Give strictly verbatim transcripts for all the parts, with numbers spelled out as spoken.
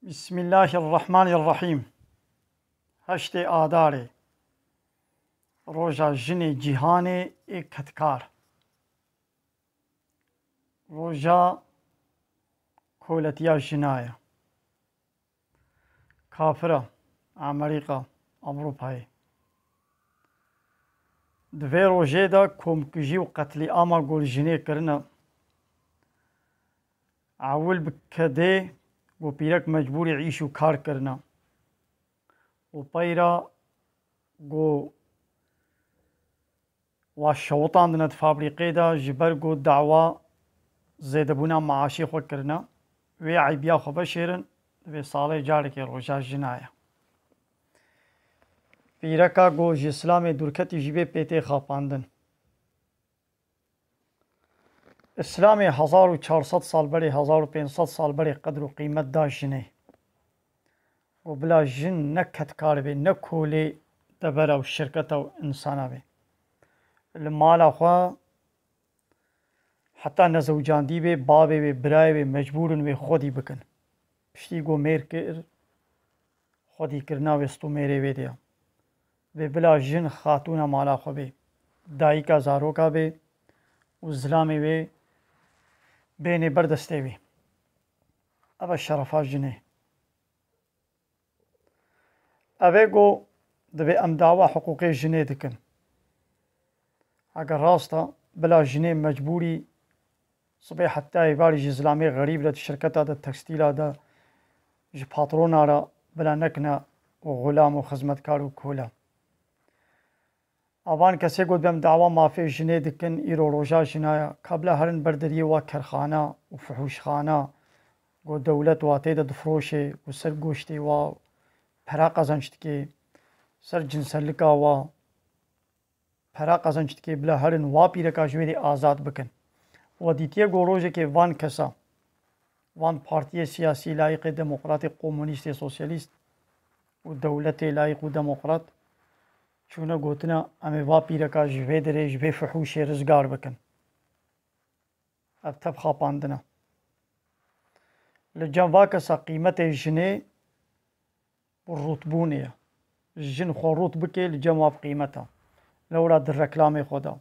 Bismillahirrahmanirrahîm. Heştê Adarê, roja jinê cîhanê ê kedkar. Roja koletiya jina ye. Kafira, Amerîka, Ewropayê. Di vê rojê de komkujî û qetlîama ku li jinê kirine, ewil bi kedê ku pîrek mecbûrî îş û kar kirine û peyra ku wa şewitandine di fabrîqê de ji ber ku dawa zêdebûna maaşê xwe kirine, wê eybiya xwe veşêrin, di vê salê carekê roja jina ye. Pîreka ku ji Îslamê dûrketî jî bê pê tê xapandin. Îslamê hezar û çar sed sal berê, hezar û pênc sed sal berê qedr û qîmet da jinê. Ku bila jin ne kedkar bê, ne kolê devera û şirketa û insana bê. Li mala xwe heta nezewcandî bê, bavê wê, birayê wê mecbûr in wê xwedî bikin. Piştî ku mêr kir, xwedîkirina wê stûmêrê wê de ye. Vê bila jin xatûna mala xwe bê, dayika zaroka bê û zilamê wê bênê ber destê wê. Ev e şerefa jinê. Ev ê ku divê em dawa hiqûqê jinê dikin. Eger rast e, bila jinê mecbûrî sibê heta êvarî ji zilamê xerîb re di şirketa de, tekstîla de, ji patrona re bila nekine û xulam û xizmetkar û kole. A van kesê ku dibem dawa mafê jinê dikin, îro roja jina ye, ka bila herin ber deriyê wa kerxana û fihûşxana, ku dewlet wa tê de difroşê û ser goştê wa pera qezenc dikê, ser cinselika wa pera qezenc dikê, bila herin wa pîreka ji wê dê azad bikin. We dîtiye ku rojekê van kesa, van partiyê siyasî layîqê demokratê, komunîstê, sosyalîst û dewletê layîq û demokrat çûne gotine, em ê va pîreka ji vê derê, ji vê fihûşê rizgar bikin. Ev tev xapandin e. Li cem va kesa qîmetê jinê bi rûtbûnê ye. Jin xwe rût bike, li cem wa bi qîmet e. Lewra di reklamê xwe de,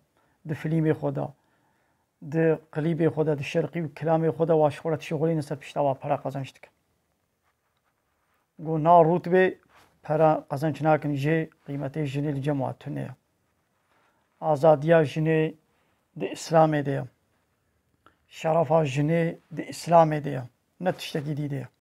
di filmê xwe de, di klîbê xwe de, di şerqî û kilamê xwe de wa ji xwe re dişixulînin, ser pişta wa pera qezenc dikin. Ku na rût bê, pera qezenc nakin jê, qîmetê jinê li cem wa tune ye. Azadiya jinê di Îslamê de ye. Şerefa jinê di Îslamê de ye. Ne tiştekî dî de ye.